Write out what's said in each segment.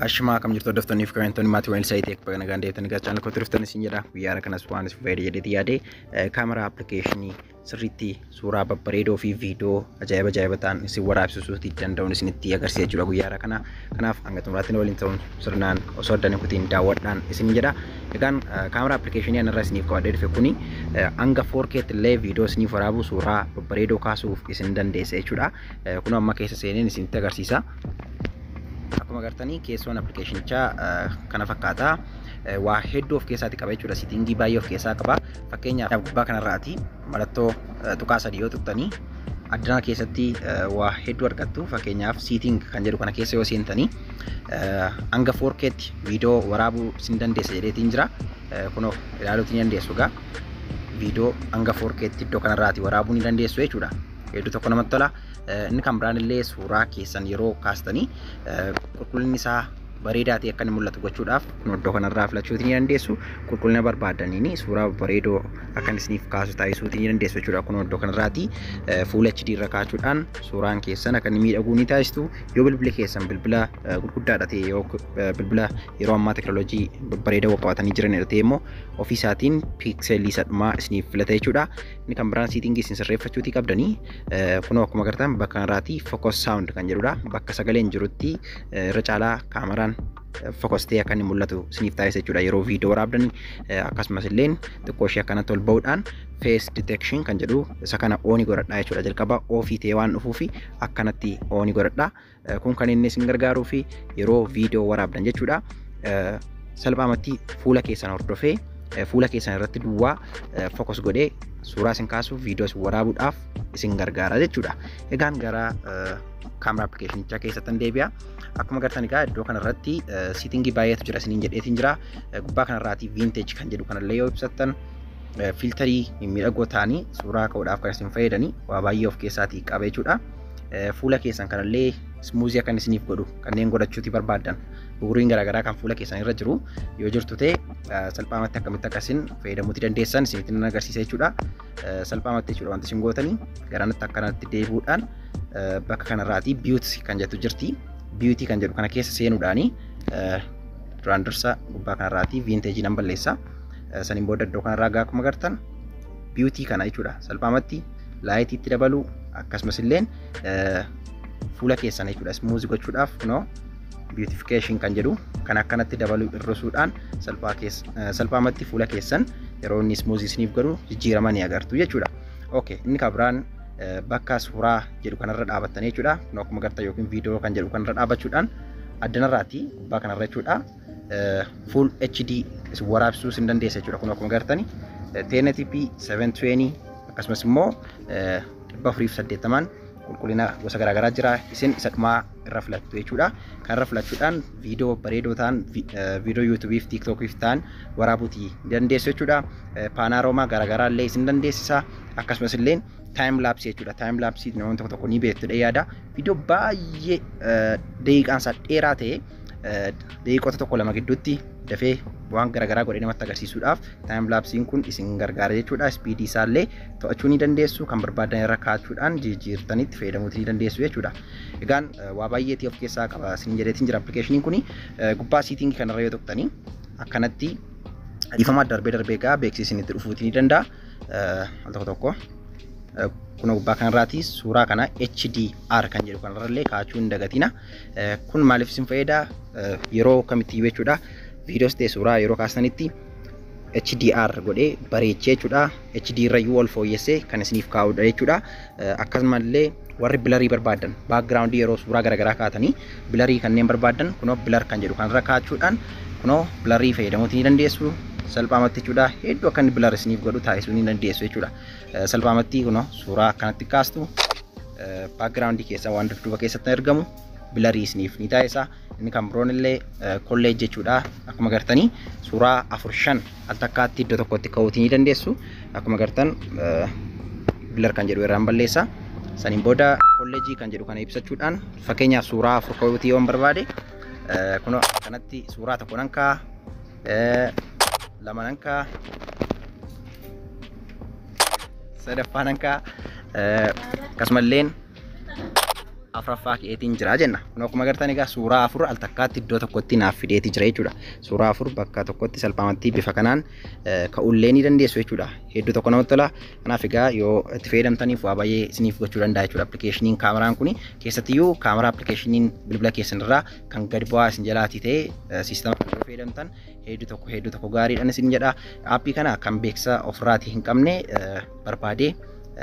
Ashamaa akkam jirtu hordoftoonni fi kabajamtoonni maatii waan Ilsaa Tech baga nagaan deebitanii gara channel kootti dhuftan isin jedha. Guyyaa har'a kanas waan isin fayyada jedheeti yaade kaameraa appilikeeshinii sirriitti suuraa babbareedoo fi viidiyoo ajaa'iba ajaa'iba ta'an isin waraabsisuuti danda'uun isinitti agarsiisa jechuudha guyyaa har'a kana. Kanaaf hanga xumuraatti nu waliin ta'uun sirnaan osoo addaan hin kutiin daawwadhaan isin jedha. Egaan kaameraa appilikeeshinii anarra isiniif qabadhee dhufe kuni hanga 4K illee viidiyoo isiniif waraabu suuraa babbareedoo kaasuuf isin dandeessa jechuudha. Kun amma keessa seeneen isinitti agarsiisa. Akkuma agartanii keessoon appilikeeshinichaa kana fakkaata. Waa hedduu of keessaatti qaba jechuudha. Settingii baay'ee of keessaa qaba. Fakkeenyaaf gubbaa kanarraati mallattoo tuqaa sadii yoo tuqxanii addana keessatti waa hedduu argattu. Fakkeenyaaf setting kan jedhu kana keessa yoo seentanii hanga 4Ktti viidiyoo waraabuu isin dandeessa jedheetiin jira. Kunoo ilaaluutti ni dandeessu egaa. Viidiyoo hanga 4Ktti iddoo kanarraati waraabuu ni dandeessu jechuudha. Hedduu tokko namatti tola. Inni kan biraan illee suuraa keessan yeroo kaastanii qulqullinni isaa bareedaa ta'e akka inni mul'atu gochuudhaaf kun iddoo kanarraa filachuuti ni dandeessu. Qulqullina barbaadaniin suuraa bareedoo akka inni isiniif kaasu taasisuuti ni dandeessu jechuudha. Kun iddoo kanarraati fuula HD irra kaachuudhaan suuraan keessan akka inni miidhaguu ni taasistu. Yoo bilbilli keessan bilbila gurguddaadha ta'e yoo bilbila yeroo ammaa teekinooloojii babbareedoo qabatanii jiranidha ta'e immoo ofii isaatiin piikselii isa dhumaa isiniif filata jechuudha. Inni kan biraan siitingii isin sirreeffachuutii qabdanii kunoo akkuma agartan bakka kanarraati focus sound kan jedhudha. Bakka sagaleen jirutti irra caalaa kaameraan focus ta'ee akka inni mul'atu isiniif taasisa jechuudha yeroo viidiyoo waraabdan. Akkasumas illee xiqqoo ishee akkanatti ol ba'uudhaan face detection kan jedhu isa kana oonii godhadhaa jechuudha. Jalqaba oofii ta'ee waan dhufuufi akkanatti oonii godhadhaa. Kun kan inni isin gargaaruu fi yeroo viidiyoo waraabdan jechuudha. Salphaamatti fuula keessan hordofee fuula keessan irratti duwwaa focus godhee suuraa isin kaasuuf viidiyoo isin waraabuudhaaf isin gargaara jechuudha. Egaan gara kaameraa appilikeeshinichaa keessatti deebi'a. Akkuma agartan egaa iddoo kanarratti siitingii baay'eetu jira isiniin jedheetiin jira. Gubbaa kanarraati vintage kan jedhu kanallee yoo ibsattan fiiltarii mimmiidhagoo ta'anii suuraa ka'uudhaaf kan isin fayyadanii waa baay'ee of keessaatii qaba jechuudha. Fuula keessan kanallee smuuzii akka isiniif godhu kanneen godhachuuti barbaaddan buguriin garaagaraa kan fuula keessan irra jiru yoo jirtu ta'e salphaamatti akkamitti akkasiin fayyadamuuti dandeessan isinitti nan agarsiisa jechuudha. Salphaamatti jechuudha wanti isin gootanii garanatti akkanatti deebi'uudhaan bakka kanarraati beauty kan jettu jirti. Beauty kan jedhu kana keessa seenuudhaani duraan dursa gubbaa kanarraati vintage nan balleessa. Saniin booda iddoo kanarraa gaa akkuma agartan beauty kana jechuudha. Salphaamatti laayitiitti dabaluu akkasumas illeen fuula keessan jechuudha smooth gochuudhaaf kunoo beautification kan jedhu kan akkanatti dabaluu hir'isuudhaan salphaamatti fuula keessan yeroo inni smooth isiniif godhu jijjiirama ni agartu jechuudha. Okay, inni kan biraan bakka suuraa jedhu kanarra dhaabattanii jechuudha. Kun akkuma agartan yookiin viidiyoo kan jedhu kanarra dhaabachuudhaan addanarraati gubbaa kanarra jechuudha. Full HD waraabsuu isin dandeessa jechuudha. Kun akkuma agartani 1080p 720 akkasumas immoo 480 qulqullina gosa garaagaraa jira. Isin isa dhumaa irra filattu jechuudha. Kan irra filachuudhaan viidiyoo bareedoo ta'an viidiyoo yuutuubiif tiiktookiif ta'an waraabuutii dandeessu jechuudha. Paanaaromaa garaagaraa illee isin dandeessisa. Akkasumas illee time lapse jechuudha. Time lapse namoonni tokko tokko ni beektu yaada. Viidiyoo baay'ee daqiiqaan isaa dheeraa ta'e daqiiqota tokko lama gidduutti dafee waan garaagaraa godhee namatti agarsiisuudhaaf time lapsiin kun isin gargaara jechuudha. Speedii isaallee to'achuu ni dandeessu. Kan barbaadan irra kaa'achuudhaan jijjiirtanitti fayyadamuu ni dandeessu jechuudha. Egaan waa baay'eetii of keessaa qaba isin jedheetiin jira appilikeeshiniin kuni. Gubbaa siitingii kanarra yoo tuqxanii akkanatti dhiifama darbee darbee egaa beeksisni itti dhufuutii ni danda'a. Al tokko tokko kun gubbaa kanarraati suuraa kana HDR kan jedhu kanarrallee kaa'achuu hin dagatina. Kun maaliif isin fayyada? Yeroo kamitti jechuudha. Viidiyoos ta'e suuraa yeroo kaasanitti HDR godhee bareechee jechuudha. HD irrayyuu ol fooyyessee kan isiniif kaa'udha jechuudha. Akkasumallee warri bilarii barbaadan baakgiraawundii yeroo suuraa garaagaraa kaatanii bilarii kanneen barbaadan kunoo bilar kan jedhu kanarra kaa'achuudhaan kunoo bilarii fayyadamuutii ni dandeessu. Salphaamatti jechuudha. Hedduu akka inni bilar isiniif godhu taasisuu ni dandeessu jechuudha. Salphaamatti kunoo suuraa akkanatti kaastu baakgiraawundii keessa waan dudduuba keessatti argamu bilarii isiniif ni taasisa. Inni kan biroon illee kolleej jechuudha. Akkuma agartanii suuraa 4-5 al takkaatti iddoo tokkotti ka'uutii ni dandeessu. Akkuma agartan bilar kan jedhu irraan balleessa. Saniin booda kolleejii kan jedhu kana ibsachuudhaan fakkeenyaaf suuraa 4 ka'uutii yoon barbaade kunoo akkanatti suuraa tokko nan kaa'a, lama nan kaa'a, sadaffaa nan kaa'a, akkasumallee Afuraffaa ka'eetiin jira jenna. Kun akkuma agartan egaa suuraa 4 al takkaatti iddoo tokkotti naaf fideeti jira jechuudha. Suuraa 4 bakka tokkotti salphaamatti bifa kanaan ka'ullee ni dandeessu jechuudha. Hedduu tokko namatti tola. Kanaaf egaa yoo itti fayyadamtaniif waa baay'ee isiniif gochuu danda'a jechuudha. Appilikeeshiniin kaameraan kuni keessattiyyuu kaameraa appilikeeshiniin bilbila keessan irraa kan gadi bu'aa isin jalaatii ta'e siistama kana yoo fayyadamtan hedduu tokko hedduu tokko gaariidhaan isin jedha. Aappii kana kan beeksisa ofirraatii hin qabne barbaadee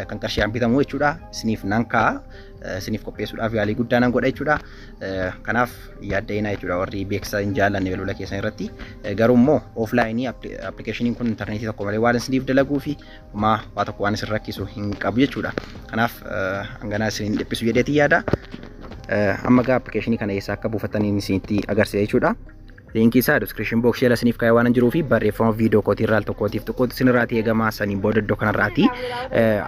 kan qarshiidhaan bitamu jechuudha. Isiniif nan kaa'a. Isiniif qopheessuudhaaf yaalii guddaa nan godha jechuudha. Kanaaf yaadda'inaa jechuudha warri beeksisa hin jaallanne bilbila keessan irratti. Garuu immoo ooflaayinii appilikeeshiniin kun intarneetii tokko malee waan isiniif dalaguu fi homaa waa tokko waan isin rakkisu hin qabu jechuudha. Kanaaf hanganaa isin hin dhiphisu jedheetii yaada. Amma gaa appilikeeshinii kana eessaa akka buufataniin isinitti agarsiisa jechuudha. Liinkii isaa description box jala isiniif kaa'ee waan jiruu fi barreeffama viidiyoo kootii irraa al tokkootiif tokkotti isinirraatii eegama. Saniin booda iddoo kanarraatii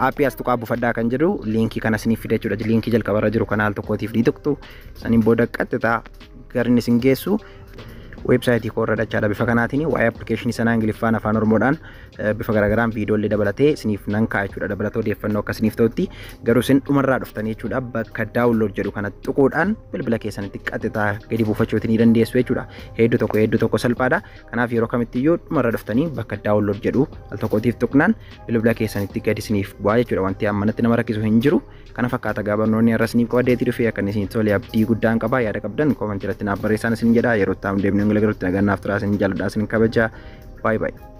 aappii as tuqaa buufadhaa kan jedhu liinkii kana isiniif fida jechuudha. Liinkii jalqabarra jiru kana al tokkootiif ni tuqxu. Saniin booda qaxxitaa garin isin geessu weebsaayitii koo irra dachaadha. Bifa kanaatiin waa'ee appilikeeshinii sanaa Ingiliffaan, Afaan Oromoodhaan, bifa garaagaraan viidiyoolee dabalatee isiniif nan kaa'a jechuudha. Dabalatee odeeffannoo akka isiniif ta'utti garuu isin dhumarraa dhuftanii jechuudha bakka download jedhu kana tuquudhaan bilbila keessanitti qaxxitaa gadi buufachuuti ni dandeessu jechuudha. Hedduu tokko hedduu tokko salphaadha. Kanaaf yeroo kamittiyyuu dhumarra dhuftanii bakka download jedhu al tokkootiif tuqnaan bilbila keessanitti gadi isiniif bu'aa jechuudha. Wanti ammanatti nama rakkisu hin jiru. Kana fakkaata gaa barnoonni har'a isiniif qabadeetii dhufe. Akka inni isinitti tole abdii guddaan qaba. Yaada qabdan koomentii irratti naaf barreessaan isin jedha. Yeroo itti aanu deemnee galutti nagaan naaf turaa. Isin jaalladha, isin kabaja. Baay'ee baay'ee.